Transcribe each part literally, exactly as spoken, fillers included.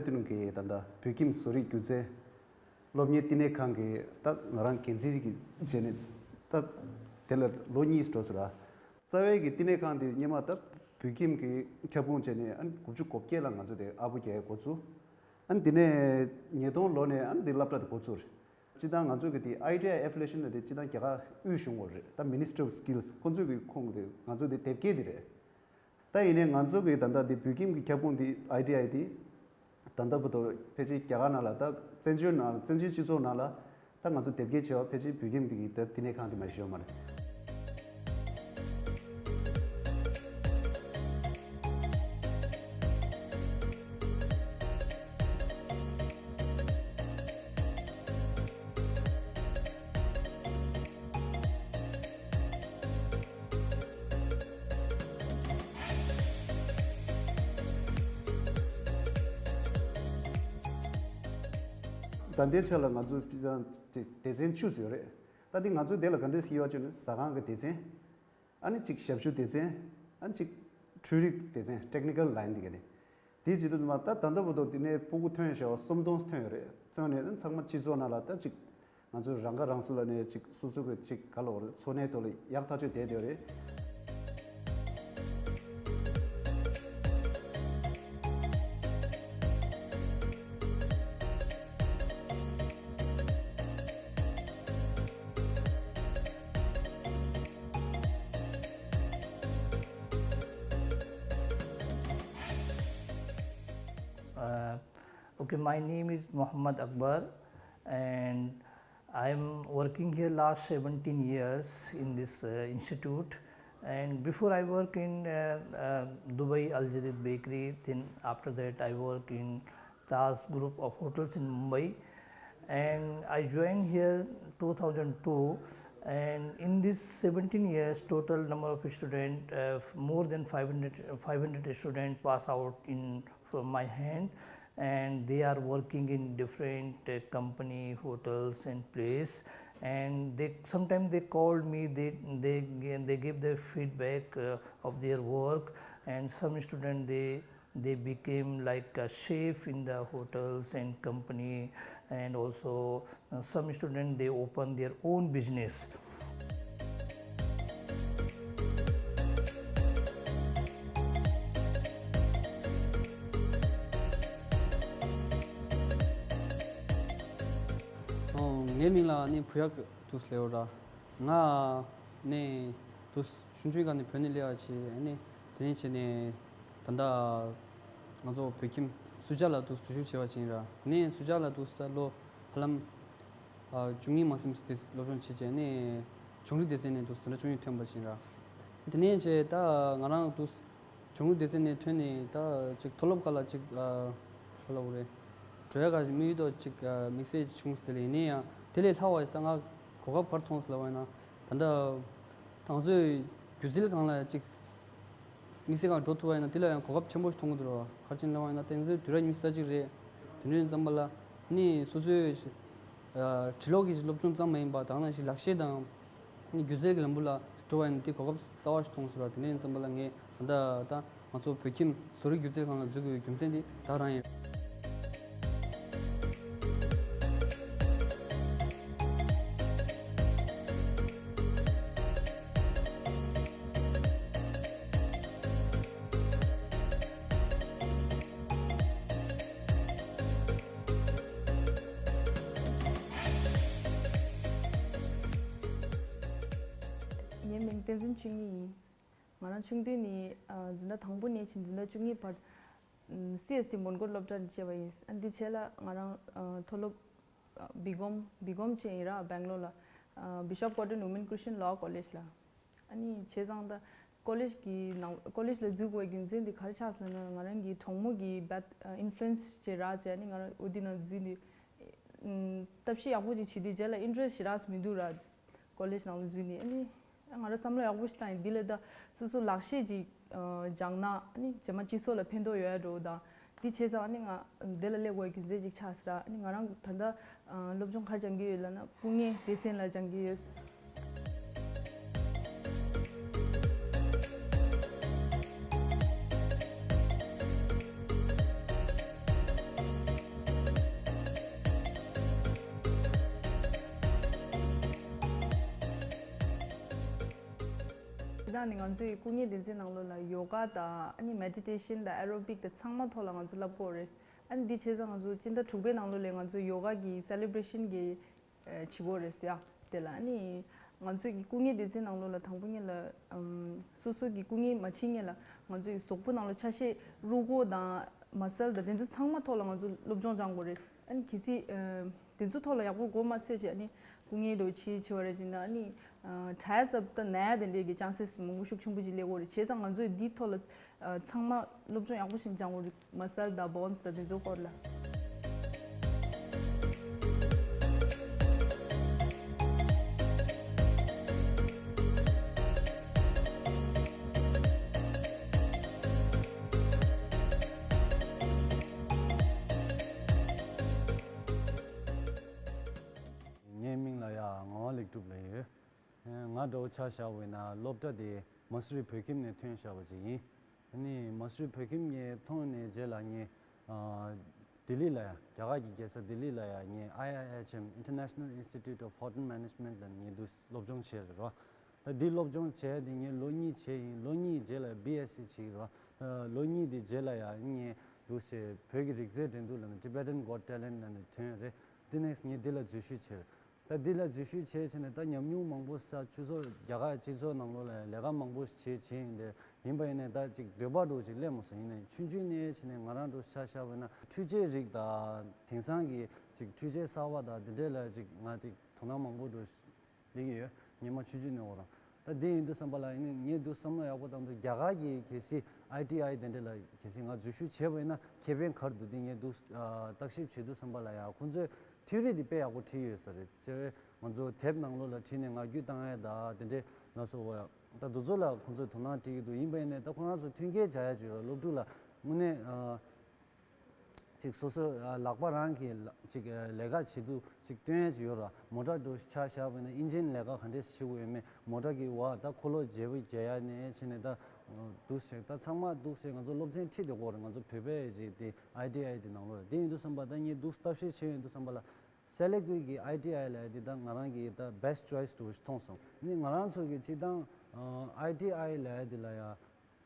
དེ་རིང་གི་ད་ལྟ་བོད་ཁྱིམ་བཟོ་རིག་སྒྱུ་རྩལ་སློབ་གཉེར་བསྟི་གནས་ཁང་གི་ད་ང་རང་འགན་འཛིན་གྱི་བྱས་ནས་ད་དེ་ལ་ལོ་གཉིས་འགྲོ་ཟེར་ར། རྩ་བའི་གི་བསྟི་གནས་ཁང་དེ་སྔོན་མ་ད་བོད་ཁྱིམ་གྱི་ཁྱབ་ཁོངས་བྱས་ནས་ཨ་ནི་དགུ་བཅུ་གོ་བརྒྱད་ལ་ང་ཚོ་དེ་ཨར་པོ་རྒྱག་འགོ་བཙུགས། ཨ་ནི་དེ་ནས་ཉིས་སྟོང་ལོ་ནས་ཨ་ནི་དེ་སློབ་གྲྭ་དེ་འགོ་བཙུགས་རེད། སྤྱིར་བཏང་ང་ཚོ་གི་དེ་ཨའི་ཊི་ཨའི་ཨེ་ཕི་ལི་ཡེ་ཤན་ལ་དེ་སྤྱིར་བཏང་རྒྱ་གར་དབུས་གཞུང་བར་རེད། ད་Ministry of Skills ཁོང་ཚོའི་གི་ཁོངས་དེ་ང་ཚོ་དེ་དེབ་སྐྱེལ་དེ་རེད། ད་ཡིན་ནའི་ང་ཚོ་གི་ད་ལྟ་དེ་བོད་ཁྱིམ་གི་ཁྱབ་ཁོངས་དེ་ཨའི་ཊི་ཨའི་དེ་ད་ལྟ་བར་དུ་ཕལ་ཆེར་རྒྱ་གར་ནང་ལ་ད་བཙན་བྱོལ་ནང་བཙན་བྱོལ་སྤྱི་ཚོགས་ནང་ལ་ད་ང་ཚོ་དེབ་སྐྱེལ་བྱས་པ་ཕལ་ཆེར་བོད་ཁྱིམ་དེ་གི་དེབ་བསྟི་གནས་ཁང་དེ་མ་གཞི་ཡོད་མ་རེད། ད་ལྟའི་ཆ་ལ་ང་ཚོ་སྡེ་ཚན་བཅུ་ཙམ་ཡོད་རེད། ད་འདི་ང་ཚོ་འདི་ལ་ག་འདྲས་ཟེར་ཡོད་ཅེ་ན་ཟ་ཁང་གི་སྡེ་ཚན། ཨ་ནི་གཅིག་ཞབས་ཞུ་སྡེ་ཚན། ཨ་ནི་གཅིག་འཕྲུལ་རིག་སྡེ་ཚན། Technical Line འདི་ག་ནི། དེའི་བྱེད་དུས་ཙམ་པ་ད་ད་ལྟ་བར་དུ་དེ་ནས་སྤུ་གུ་ཐོན་བྱས་པ་སུམ་སྟོང་ཐོན་ཡོད་རེད། ཐོན་ནས་ཨ་ནི་ཚང་མ་སྤྱི་ཚོགས་ནང་ལ་ད་གཅིག་ང་ཚོས་རང་ཁ་རང་གསོ་ལ་ནས་གཅིག་སོ་སོ་གི་གཅིག་ག་ལ་འོ་རེད། འཚོ་གནས་ཐོག་ལ་ཡག་ཐག་ཆོད་བསྡད་ཡོད་རེད། Uh, okay, my name is Muhammad Akbar, and I am working here last seventeen years in this uh, institute. And before I work in uh, uh, Dubai Al Jadid Bakery, then after that I work in Taj Group of Hotels in Mumbai. And I joined here two thousand two. And in this seventeen years, total number of student, uh, more than five hundred, five hundred students pass out in from my hand, and they are working in different uh, company, hotels and place. And they sometimes they call me, they they they give their feedback uh, of their work. And some student they they became like a chef in the hotels and company. And also uh, some student they open their own business. ཨོ། ངའི་མིང་ལ་ནི་བུ་ཡག་འདུག་ཟེར་བ་ར། ང་ནི་འདུག་ཆུང་ཆུང་སྒང་ནས་བོད་ནས་སླེབས་པ་བྱས། ཨ་ནི་དེ་ནས་བྱས་ནས་ད་ལྟ་ང་ཚོ་བོད་ཁྱིམ་སུ་ཇཱ་ལ་འདུག་འཛུལ་ཞུགས་བྱས་པ་ཅིག་ཡིན་ར། དེ་ནས་སུ་ཇཱ་ལ་འདུག་ད་ལོ་ཧ་ལམ་ཨ་བཅུ་གཉིས་མ་ཟིན་ཙམ་དེ་སློབ་སྦྱོང་བྱས་བྱས་ནས་ཆུང་རིག་སྡེ་ཚན་ནས་འདུག་འཛིན་གྲྭ་བཅུ་གཉིས་ཐོན་པ་ཅིག་ཡིན་ར། དེ་ནས་བྱས་ད་ང་རང་འདུག་ཆུང་རིག་སྡེ་ཚན་ནས་ཐོན་ནས་ད་ཅིག་མཐོ་སློབ་ཁག་ལ་ཅིག་ཨ་ག་ལབ་དགོས་རེད། འགྲོ་ཡ་ག་ཅིག་དམིགས་ཡུལ་ཅིག་ཨ་དམིགས་བསལ་ཅིག་བྱུང་སོང་། དེ་ལས་ཡིན་ན་ཡང་དེ་ལས་ལྷག་པ་ཞིག་ད་ང་གོ་སྐབས་ག་རེ་མཐོང་སོང་ལབ་པ་ཡིན་ན། ད་ལྟ་ང་ཚོའི་སྒྱུ་རྩལ་སྒང་ལ་ཅིག་དམིགས་བསལ་སྒང་འགྲོ་ཐུབ་པ་ཡིན་ན་དེ་ལ་ཡང་གོ་སྐབས་ཆེན་པོ་ཞིག་མཐོང་གི་འདུག་ར། ག་རེ་བྱས་ནས་ལབ་པ་ཡིན་ན་དེང་སང་དུས་རབས་ཉི་ཤུ་རྩ་གཅིག་རེད། དེ་འདྲ་ཡིན་ཙམ་པ་ལ་ནི་སོ་སོའི་ཨ་དྲི་ཀློག་གི་སློབ་སྦྱོང་ཙམ་མ་ཡིན་པ་ད་ག་ནང་བཞིན་ལག་ཤེས་དང་ནི་སྒྱུ་རྩལ་གྱི་ལམ་བུ་ལ་འགྲོ་བ་ཡིན་ན་དེ་གོ་སྐབས་གསར་པ་ཞིག་མཐོང་སོང་ར། དེ་འདྲ་ཡིན་ཙམ་པ་ལ་ངས་ད་ལྟ་ད་ང་ཚོ་བོད་ཁྱིམ་བཟོ་རིག་སྒྱུ་རྩལ་ཁང་ལ་འཛུལ་དགོས་པའི་རྒྱུ་མཚན་དེ་ད་ག་རང་ཡིན། ངའི་མིང་བསྟན་འཛིན་ཆོས་ཉིད་ཡིན། ང་རང་ཆུང་དུས་ནས་ཨ་འཛིན་གྲྭ་དང་པོ་ནས་བྱས་འཛིན་གྲྭ་བཅུ་གཉིས་བར་ཨམ་སི་ཨེས་ཊི་མོན་གྷོ་སློབ་གྲྭ་ནས་བྱས་པ་ཡིན། ཨ་འདི་བྱས་ལ་ང་རང་ཨ་མཐོ་སློབ་ཨ་བི་ཀོམ་བི་ཀོམ་བྱས་ཡིན་ར། སྦེང་ལོར་ལ་ཨ་Bishop Cotton Women Christian Law College ལ། ཨ་ནི་བྱས་ཙང་ད་ཀོ་ལེཇ་གི་ནང་ཀོ་ལེཇ་ལ་འཛུལ་དགོས་པའི་རྒྱུ་མཚན་དེ་ག་རེ་ཆགས་སོང་ལབ་ན། ང་རང་གི་གྲོགས་མོ་གི་བད་ཨིན་ཕུ་ལུ་ཨེན་སི་བྱས་ར་བྱས། ཨ་ནི་ང་རང་འོ་དེ་ནང་འཛུལ་ནས་ཨམ་ཐབས་ཤེས་ཡག་པོ་ཅིག་བྱེད་དུས་རྗེས་ལ་ཨིན་ཊི་རེ་སི་ཊི་ཞེ་དྲག་མི་འདུག་ར། ཀོ་ལེཇ་ནང་ལ་འཛུལ་ནས། ཨ་ནི་ང་རང་བསམ་བློ་ཡག་པོ་ཞིག་བཏང་ཡིན། འདི་ལས་ད་སོ་སོ་ལག་ཤེས་ཅིག་ཨ་སྦྱངས་ན་ཨ་ནི་རྗེས་མ་སྤྱི་ཚོགས་ལ་ཕན་ཐོགས་ཡོད་ཡ་འགྲོ་དང་། འདི་བྱས་ཙང་ཨ་ནི་ང་འདི་ལ་སླེབས་དགོས་རྒྱུ་མཚན་ཅིག་ཆགས་སོང་ར། ཨ་ནི་ང་རང་ད་ལྟ་ཨ་སློབ་སྦྱོང་ག་རེ་སྦྱང་གི་ཡོད་ལབ་ན་སྤུན་ངའི་སྡེ་ཚན་ལ་སྦྱང་གི་ཡོད། ཨ་ནི་ང་ཚོའི་སྐུ་ངལ་སྡེ་ཚན་ནང་ལོགས་ལ་ཡོ་ག་དང་ཨ་ནི་མེ་ཌི་ཊེ་ཤན་དང་ཨེ་རོ་བིག་དང་ཚང་མ་ཐོག་ལ་ང་ཚོ་བསླབ་ཀྱི་ཡོད་རེད། ཨ་ནི་འདི་བྱས་ཙང་ང་ཚོ་སྤྱི་ཟླ་དྲུག་པའི་ནང་ལོགས་ལ་ང་ཚོ་ཡོ་ག་གི་སེ་ལེ་བྷ་རེ་ཤན་གྱི་ཨ་བྱེད་ཀྱི་ཡོད་རེད་ཟེར་ཡ། དེ་ལ་ཨ་ནི་ང་ཚོའི་གི་སྐུ་ངལ་སྡེ་ཚན་ནང་ལོགས་ལ་དང་པོ་ཉིད་ལ་ཨམ་སོ་སོ་གི་སྐུ་ངལ་མ་བྱེད་སྔོན་ལ་ང་ཚོའི་གཟུགས་པོ་ནང་ལ་ཆ་ཤས་རུས་ཁོག་དང་མ་སལ་དང་དེ་ཚོ་ཚང་མ་ཐོག་ལ་ང་ཚོ་སློབ་སྦྱོང་སྦྱང་དགོས་རེད། ཨ་ནི་གལ་སྲིད་ཨ་དེ་ཚོ་ཐོག་ལ་ཡག་པོ་མགོ་མ་ཚོས་བྱས་ཨ་ནི་སྐུ་ངལ་འདྲ་བོ་ཅིག་བྱུང་བ་རེད་ཅེ་ན་ཨ་ནི་ཨ་གྲང་ཟ་དང་ན་དེ་འདྲའི་གི་ཅན་སེ་སི་མང་པོ་ཤུགས་ཆེན་པོ་ཅིག་སླེབས་ཀྱི་ཡོད་རེད། བྱས་ཙང་ང་ཚོས་འདིའི་ཐོག་ལ་ཨ་ཚང་མ་སློབ་སྦྱོང་ཡག་པོ་ཞིག་སྦྱང་དགོས་རེད། མ་སལ་དང་བོན་སི་དང་དེ་ཚོའི་སྐོར་ལ། ངའི་མིང་ལ་ཡ་ངག་དབང་ལེགས་གྲུབ་ལབ་ཡོད། ང་འདྲ་བོ་ཆ་བཞག་པ་ཡིན་ན་སློབ་གྲྭ་དེ་མ་སུ་རི་བོད་ཁྱིམ་ནས་ཐོན་བཞག་པ་ཅིག་ཡིན། ཨ་ནི་མ་སུ་རི་བོད་ཁྱིམ་ནས་ཐོན་ནས་རྗེས་ལ་ངས་ཨ་ལྡི་ལི་ལ་ཡ་རྒྱ་གར་གྱི་རྒྱལ་ས་ལྡི་ལི་ལ་ཡ་ངས་ཨའི་ཨའི་ཨེཆ་ཨེམ། International Institute of Hotel Management ལ་ངས་འདུག་སློབ་སྦྱོང་བྱས་རེད་རོ། ད་འདི་སློབ་སྦྱོང་བྱས་དེ་ངས་ལོ་གཉིས་བྱས་ཡིན། ལོ་གཉིས་རྗེས་ལ་བི་ཨེས་སི་བྱས་རོ། ད་ལོ་གཉིས་དེ་རྗེས་ལ་ཡ་ངས་འདུག་སེ་བོད་ཀྱི་རིག་རྩལ་འགྲན་བསྡུར་ལ་ནི་Tibetan Got Talent ལ་ནི་ཐོན་རེད། དེ་ནས་ངས་འདི་ལ་འཛུལ་ཞུགས་བྱས་རེད། ད་འདི་ལ་འཛུལ་ཞུགས་བྱས་བྱས་ནས་ད་ཉམས་མྱོང་མང་པོ་བསགས། སྤྱི་ཚོགས་རྒྱ་གར་སྤྱི་ཚོགས་ནང་ལོགས་ལ་ལས་ཀ་མང་པོ་བྱས་བྱས་ཡིན་ཏེ། ཡིན་པ་ཡིན་ནས་ད་ཅིག་འདོད་པ་འདྲ་ཅིག་སླེབས་མ་སོང་། ཡིན་ནའི་ཆུང་ཆུང་ནས་བྱས་ནས་ང་རང་འདྲ་ཆ་བཞག་པ་ན་འཕྲུལ་ཆས་རིགས་དང་དེང་སང་གི་ཅིག་འཕྲུལ་ཆས་གསར་པ་དང་དེ་འདྲས་ལ་ཅིག་ང་ཅིག་དོ་སྣང་མང་པོ་འདྲ་སླེབས་ཀྱི་ཡོད། ཉི་མ་ཆུང་ཆུང་ནས་འོ་རང་། ད་དེ་ཡིན་དུས་ཙམ་པ་ལ་ཡིན་ནའི་ངས་འདུག་བསམ་བློ་ཡག་པོ་བཏང་དུས་རྒྱ་གར་གྱི་གལ་སྲིད་ཨའི་ཊི་ཨའི་དེ་འདྲས་ལ་གལ་སྲིད་ང་འཛུལ་ཞུགས་བྱས་པ་ཡིན་ན་ཁེ་ཕན་ག་རེ་འདུག་དེ་ངས་འདུག་ཨ་བརྟག་ཞིབ་བྱེད་དུས་ཙམ་པ་ལ་ཡ་ཁོང་ཚོས་ཐིའོ་རི་དེ་དཔེ་ཡག་པོ་བྲིས་ཡོད་ས་རེད། བྱས་ཙང་ང་ཚོ་དེབ་ནང་ལོགས་ལ་བྲིས་ནས་ངག་རྒྱུན་བཏང་ཡས་དང་དེ་འདྲས་ལ་སོགས་པ་ཡ། ད་དེ་ཚོ་ལ་ཁོང་ཚོས་དོ་སྣང་སྤྲད་ཀྱི་འདུག་ཡིན་པ་ཡིན་ནའི་ད་ཁོ་རང་ཚོ་མཐུན་རྐྱེན་སྦྱར་ཡ་ཅིག་ཡོད་ར། སློབ་ཕྲུག་ལ་དངོས་གནས་ཨ་ཅིག་སོ་སོ་ཨ་ལག་པ་རང་གིས་ལ་ཅིག་ཨ་ལས་ཀ་བྱེད་དུས་ཅིག་སྟོན་ཡ་ཅིག་ཡོད་ར། མོ་ཊ་འདྲ་ཆ་བཞག་པ་ཡིན་ན་ཨིན་ཇིན་ལས་ཀ་ག་འདྲས་བྱེད་དགོས་ཡོད་མེད། མོ་ཊ་གི་བ་ད་འཁོར་ལོ་བརྗེ་པོ་རྒྱག་ཡ་ནས་བྱས་ནས་ད་འདུག་ཟེར། ད་ཚང་མ་འདུག་ཟེར། ང་ཚོ་སློབ་ཚན་ཁྲིད་བསྡད་ཀྱི་ཡོད་རེད། ང་ཚོ་བོད་པའི་ཅིག་དེ་ཨའི་ཊི་ཨའི་དེ་ནང་ལོགས་ལ། དེ་ཡིན་དུས་ཙམ་པ་ད་ངས་འདུག་ལྟ་བཤེར་བྱས་ཡོང་དུས་ཙམ་པ་ལ་སེ་ལེ་ཀུའི་གི་ཨའི་ཊི་ཨའི་ལབ་ཡ་དེ་ད་ང་རང་གི་ད་best choice འདྲ་ཞིག་མཐོང་སོང་། ནི་ང་རང་ཚོ་གི་སྤྱིར་བཏང་ཨའི་ཊི་ཨའི་ལབ་ཡ་དེ་ལ་ཡ་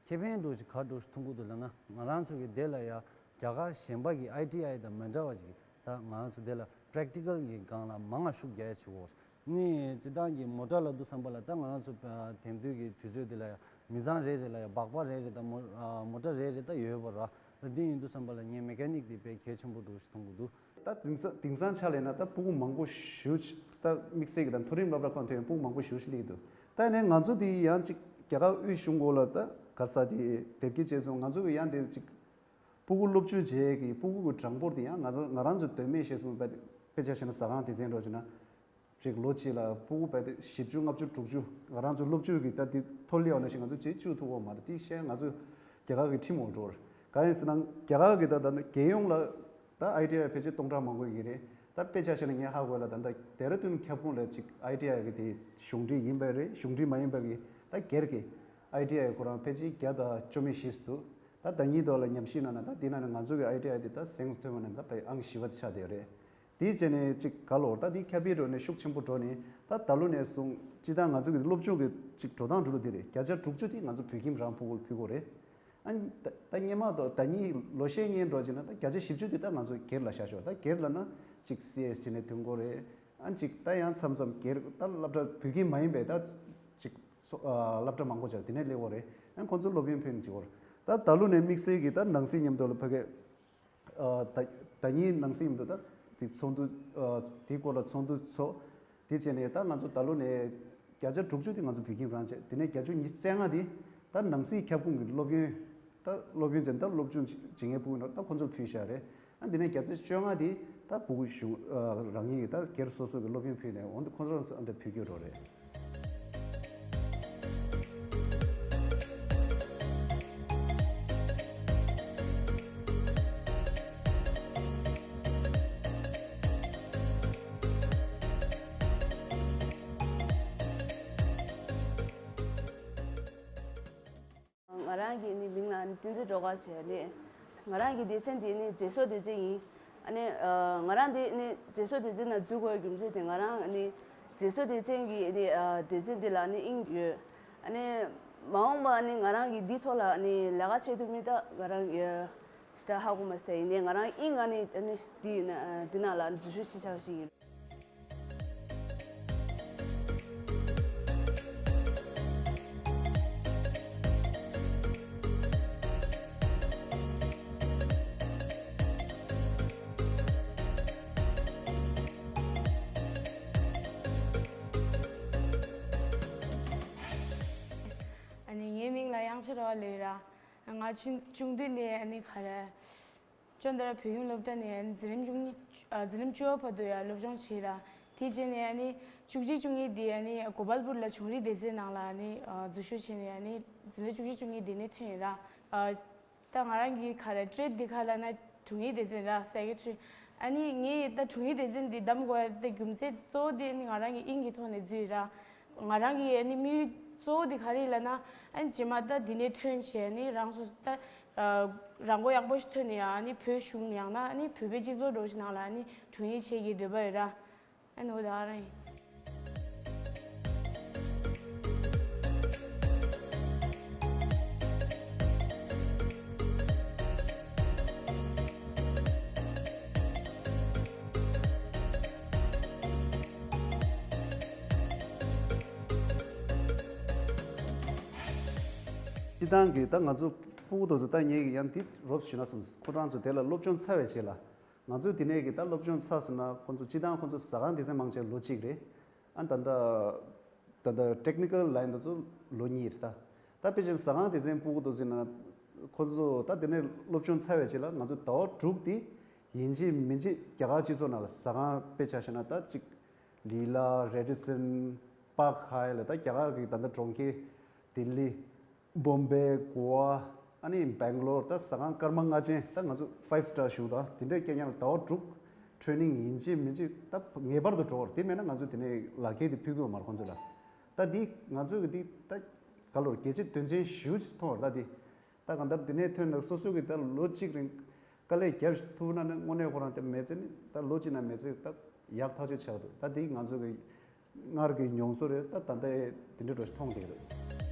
ཁེ་ཕན་འདྲ་ཞིག་ག་འདྲ་ཞིག་མཐོང་གི་འདུག་ལབ་ན། ང་རང་ཚོ་གི་དེ་ལ་ཡ་རྒྱ་གར་གཞན་པ་གི་ཨའི་ཊི་ཨའི་དང་མི་འདྲ་བ་ཞིག་ད་ང་རང་ཚོ་དེ་ལ་practical གི་སྒང་ལ་མང་ང་ཤུགས་རྒྱག་ཡ་བྱེད་དགོས། ནི་སྤྱིར་བཏང་གི་མོ་ཊ་ལབ་དུས་ཙམ་པ་ལ་ད་ང་རང་ཚོ་དེང་དུས་ཀྱི་དུས་ཚོད་འདི་ལ་ཡ་མི་ཚང་རེ་རེ་ལ་ཡ་སྦག་སྦག་རེ་རེ་དང་མོ་མོ་ཊ་རེ་རེ་ད་ཡོད་པ་ར། ད་འདི་ཡིན་དུས་ཙམ་པ་ལ་ངས་མེ་ཀ་ནིག་འདི་དཔེ་གལ་ཆེན་པོ་འདྲ་ཞིག་མཐོང་གི་འདུག་ད་དེང་སང་དེང་སང་ཆ་ལས་ན་ད་ཕྲུ་གུ་མང་པོ་ཞེ་ཅིག་ད་དམིགས་བསལ་གྱི་ད་མཐོ་རིམ་སློབ་གྲྭ་ཁག་ཐོན་ཡོང་ཕྲུ་གུ་མང་པོ་ཞེ་ཅིག་སླེབས་ཀྱི་འདུག་ད་ནས་ང་ཚོ་འདི་ཡང་ཅིག་རྒྱ་གར་དབུས་གཞུང་སྐོར་ལ་ད་ག་ས་དེ་དེབ་སྐྱེལ་བྱས་སོང་། ང་ཚོ་གི་ཡང་དེ་ཅིག་ཕྲུ་གུ་སློབ་བྱོལ་བྱེད་ཀྱི་ཕྲུ་གུ་གི་གྲངས་འབོར་དེ་ཡང་ང་ཚོ་ང་རང་ཚོ་དོན་མེད་བཤད་སོང་། དཔེ་དཔེ་ཆ་བཞག་ན་ཟ་ཁང་སྡེ་ཚན་འདྲ་བྱས་ན་ཅིག་ལོ་གཅིག་ལ་ཕྲུ་གུ་དཔེ་དེ་བཞི་བཅུ་ལྔ་བཅུ་དྲུག་ཅུ་ང་རང་ཚོ་སློབ་བྱོལ་གྱི་ད་དེ་ཐོ་སླེབས་པ་ནང་བཞིན་ང་ཚོ་བྱེད་བཅུག་ཐུབ་ཀྱི་ཡོད་མ་རེད། དེ་བཤད་ང་ཚོ་རྒྱ་གར་གྱི་ཁྲིམས་འོག་འགྲོ་རེད། གང་ཡིན་ཟེར་ན་རྒྱ་གར་གྱི་ད་ད་རྒྱལ་ཡོངས་ལ་ད་ཨའི་ཊི་ཨའི་ཕལ་ཆེར་སྟོང་ཕྲག་མང་པོ་ཡོད་ཀྱི་རེད། ད་དཔེ་ཆ་བཞག་ན་ངས་ཧ་གོ་ལ་ད་ད་ལྡེ་ར་ལྡུན་ཁྱབ་ཁོངས་ལ་ཅིག་ཨའི་ཊི་ཨའི་གི་དེ་གཞུང་འབྲེལ་ཡིན་པ་རེད། གཞུང་འབྲེལ་མ་ཡིན་པ་གི་ད་སྒེར་གྱི་ཨའི་ཊི་ཨའི་ཁོ་རང་ཕལ་ཆེར་བརྒྱ་དང་བཅུ་མེད་བཞི་ཙམ་འདུག་ད་ཟླ་ཉིན་ཐོག་ལ་ཉམས་ཞིབ་གནང་ན་ད་དེ་ནང་ནས་ང་ཚོ་གི་ཨའི་ཊི་ཨའི་དེ་ད་གཟེངས་སུ་ཐོན་པ་ནས་ད་དཔེ་ཨང་བཞི་པ་དེ་ཆགས་བསྡད་ཡོད་རེད། དེའི་རྗེས་ནས་ཅིག་ག་ལོར་ད་དེ་ཁྱབ་སྤེལ་འགྲོ་ནས་ཤུགས་ཆེན་པོ་འགྲོ་ནས་ད་ད་ལོ་ནས་བཟུང་སྤྱིར་བཏང་ང་ཚོ་གི་སློབ་སྦྱོང་གི་ཅིག་འགྲོ་སྟངས་འགྲོ་ལུགས་དེ་རེད། བརྒྱ་ཆ་དྲུག་ཅུ་དེ་ང་ཚོ་བོད་ཁྱིམ་རང་ཕྲུ་གུར་ཕུལ་དགོས་རེད། ཨ་ནི་ད་ད་སྔོན་མ་དང་ཟླ་གཉིས་ལོ་ཤས་སྔོན་འགྲོ་བྱས་ན་ད་བརྒྱ་ཆ་བཞི་བཅུ་དེ་ད་ང་ཚོ་སྒེར་ལ་བཞག་ཆོག་ད་སྒེར་ལབ་ན་ཅིག་སི་ཨེས་ཊི་ནས་ཐོན་དགོས་རེད། ཨ་ནི་ཅིག་ད་ཡང་མཚམས་མཚམས་སྒེར་ད་སློབ་གྲྭ་བོད་ཁྱིམ་མ་ཡིན་པའི་ད་ཅིག་སོ་ཨ་སློབ་གྲྭ་མང་པོ་ཅིག་དེ་ནས་སླེབས་ཡོད་རེད། ཨ་ནི་ཁོང་ཚོ་སློབ་ཡོན་ཕུལ་ནས་བྱེད་དགོས་རེད། ད་ད་ལོ་ནས་དམིགས་བསལ་གྱིས་ད་ནང་སྲིད་མཉམ་དུ་ལ་ཕ་གི་ཨ་ད་ཟླ་གཉིས་ནང་སྲིད་མཉམ་དུ་ད་དེ་ཚོགས་འདུ་ཨ་དེའི་སྐོར་ལ་ཚོགས་འདུ་ཚོགས། དེ་བྱས་ནས་ད་ང་ཚོ་ད་ལོ་ནས་བརྒྱ་ཆ་དྲུག་ཅུ་དེ་ང་ཚོ་བོད་ཁྱིམ་རང་བྱས། དེ་ནས་བརྒྱ་ཆ་ཉི་ཤུ་རྩ་ལྔ་དེ་ད་ནང་སྲིད་ཁྱབ་ཁོངས་ཀྱི་སློབ་ཡོན་ད་སློབ་ཡོན་ཅན་ད་སློབ་སྦྱོང་བྱེད་མཁན་ཕྲུ་གུ་ནང་ད་ཁོང་ཚོར་ཕུལ་བཞག་རེད། ཨ་འདི་ནས་བརྒྱ་ཆ་བཅོ་ལྔ་དེ་ད་ཕྲུ་གུ་གཞུང་ཨ་རང་ཉིད་ཀྱི་ད་སྒེར་སོ་སོ་གི་སློབ་ཡོན་ཕུལ་ནས་འོན་ཏེ་ཁོང་ཚོར་ཨ་འདྲ་ཕུལ་རྒྱུ་རོ་རེད། ང་རང་གི་ནི་མིང་ལ་ནི་བསྟན་འཛིན་སྒྲོལ་དཀར་ཟེར་ནི། ང་རང་གི་སྡེ་ཚན་དེ་ནི་མཛེས་བཟོ་སྡེ་ཚན་ཡིན། ཨ་ནི་ཨ་ང་རང་དེ་ནི་མཛེས་བཟོ་སྡེ་ཚན་ནང་འཛུལ་དགོས་རྒྱུ་མཚན་དེ་ང་རང་ནི་མཛེས་བཟོ་སྡེ་ཚན་གྱི་ནི་ཨ་སྡེ་ཚན་དེ་ལ་ནི་དབྱིངས་ཡོད། ཨ་ནི་ མ་འོངས་པ་ནི་ང་རང་གི་འདི་ཐོག་ལ་ནི་ལས་ཀ་བྱེད་ཐུབ་མིན་ད་ང་རང་གི་ཤི་ད་ཧ་གོ་མ་སྟེ་ཡིན་ནའི་ང་རང་ཨིན་ང་ནི་ནི་འདི་ཡིན་ན་འདི་ནང་ལ་འཛུལ་ཞུགས་བྱེད་ཆགས་ཤིག་ཡིན། ཨ་ནི་ངའི་མིང་ལ་དབྱངས་ཅན་ར་བ་ལོས་ར། ང་ཆུང་ཆུང་དུས་ནས་ཨ་ནི་ག་རེ། ཅོན་ཏ་ར་བོད་ཁྱིམ་སློབ་གྲྭ་ནས་ཨ་ནི་འཛིན་རིམ་བཅུ་གཉིས་ཨ་འཛིན་རིམ་བཅུ་པ་བར་དུ་ཡང་སློབ་སྦྱོང་བྱས་ར། དེ་རྗེས་ནས་ཨ་ནི་བཅུ་གཅིག་བཅུ་གཉིས་དེ་ཨ་ནི་གོ་པལ་པུར་ལ་ཆུང་རིགས་སྡེ་ཚན་ནང་ལ་ཨ་ནི་འཛུལ་ཞུགས་བྱས་ནས་ཨ་ནི་འཛིན་གྲྭ་བཅུ་གཅིག་བཅུ་གཉིས་དེ་ནས་ཐོན་ཡིན་ར། ད་ང་རང་གི་ག་རེ་ཊེཌ་འདི་ག་ལབ་ན་དྲུང་ཡིག་སྡེ་ཚན་ར་སེ་ཀེ་ཊི་རི། ཨ་ནི་ངས་ད་དྲུང་ཡིག་སྡེ་ཚན་འདི་བདམས་དགོས་ཡ་ད་རྒྱུ་མཚན་གཙོ་བོ་དེ་ནི་ང་རང་གི་དབྱིངས་ཀྱི་ཐོག་ནས་འཛུལ་ཡིན་ར། ང་རང་གི་ཨ་ནི་དམིགས་ཡུལ་གཙོ་བོ་དེ་ག་རེ་ཡིན་ལབ་ན། ཨ་ནི་རྗེས་མ་ད་འདི་ནས་ཐོན་བྱས་ཨ་ནི་རང་སོ་ད་རང་མགོ་ཡག་པོ་ཞིག་ཐོན་ནས་ཡང་ཨ་ནི་བོད་གཞུང་ཡང་ན་ཨ་ནི་བོད་པའི་སྤྱི་ཚོགས་འདྲ་བོ་ཞིག་ནང་ལ་ཨ་ནི་དྲུང་ཡིག་བྱེད་ཀྱི་འདོད་པ་ཡོད་ར། ཨ་ནི་འོ་ད་ག་རང་ཡིན། སྤྱི་བཏང་གི་ད་ང་ཚོ་ཕྲུ་གུ་དེ་ཚོ་ད་ངེད་ཀྱི་ཡང་འདི་རོབ་ཞུས་ན་སོང་ཁོ་རང་ཚོ་དེ་ལ་སློབ་སྦྱོང་ཚར་བའི་རྗེས་ལ། ང་ཚོའི་དེ་ནས་ཀྱི་ད་སློབ་སྦྱོང་ཚར་སོང་ན་ཁོ་ཚོ་སྤྱི་བཏང་ཁོ་ཚོ་ཟ་ཁང་སྡེ་ཚན་མང་ཆེ་ལོ་གཅིག་རེད། ཨ་ད་ལྟ་ད་ལྟ་ཊེག་ནི་ཀལ་ལའིན་དེ་ཚོ་ལོ་གཉིས་རེད་ད། ད་དཔེ་ཅན་ཟ་ཁང་སྡེ་ཚན་ཕྲུ་གུ་དེ་ཚོ་ཡིན་ན་ཁོ་ཚོ་ད་དེ་ནས་སློབ་སྦྱོང་ཚར་བའི་རྗེས་ལ་ང་ཚོ་ཟླ་བ་དྲུག་དེ་ཡིན་གཅིག་མིན་གཅིག་རྒྱ་གར་སྤྱི་ཚོགས་ནང་ལ་ཟ་ཁང་དཔེ་ཆ་བཞག་ན་ད་ཅིག་ལི་ལ་རེ་ཌི་སན་པཱག་ཧའེ་ལ་ད་རྒྱ་གར་གྱི་ད་ལྟ་གྲོང་ཁྱེར་ལྡི་ལི། བོམ་བེ། གོ་ཝ། ཨ་ནི་སྦེང་ལོར་ད་ཟ་ཁང་སྐར་མ་ལྔ་ཅན་ད་ང་ཚོ་ཕའིབ་སི་ཊར་ཞུ་དང་དེ་འདྲའི་སྐད་ཉར་ལ་ཟླ་བ་དྲུག་ཊེ་ནིང་ཡིན་གཅིག་མིན་གཅིག་ད་ངེས་པར་དུ་འགྲོ་བར་དེ་མེད་ན་ང་ཚོ་དེ་ནས་ལག་ཁྱེར་དེ་ཕུལ་གི་ཡོད་མ་རེད་ཁོང་ཚོ་ལ། ད་འདི་ང་ཚོ་གི་འདི་ད་ག་ལོར་གལ་ཆེ་དོན་ཆེན་ཞེ་པོ་ཅིག་མཐོང་བར་ད་འདི་ད་གང་ལྟར་དེ་ནས་ཐོན་ནས་སོ་སོ་གི་ད་ལོ་གཅིག་རིང་དཀའ་ལས་རྒྱབ་ཐུབ་ན་ནི་དངོས་གནས་ཁོ་རང་དེ་མེད་ཚེ་ནི་ད་ལོ་གཅིག་ན་མེད་ཚེ་ད་ཡག་ཐག་ཆོད་ཆགས་འདུག་ད་འདི་ང་ཚོ་གི་སྔར་གྱི་མྱོང་ཚོར་རེད་ད་ད་ལྟ་དེ་འདྲའི་འགྲོ་ཞིག་མཐོང་བསྡད་རེད།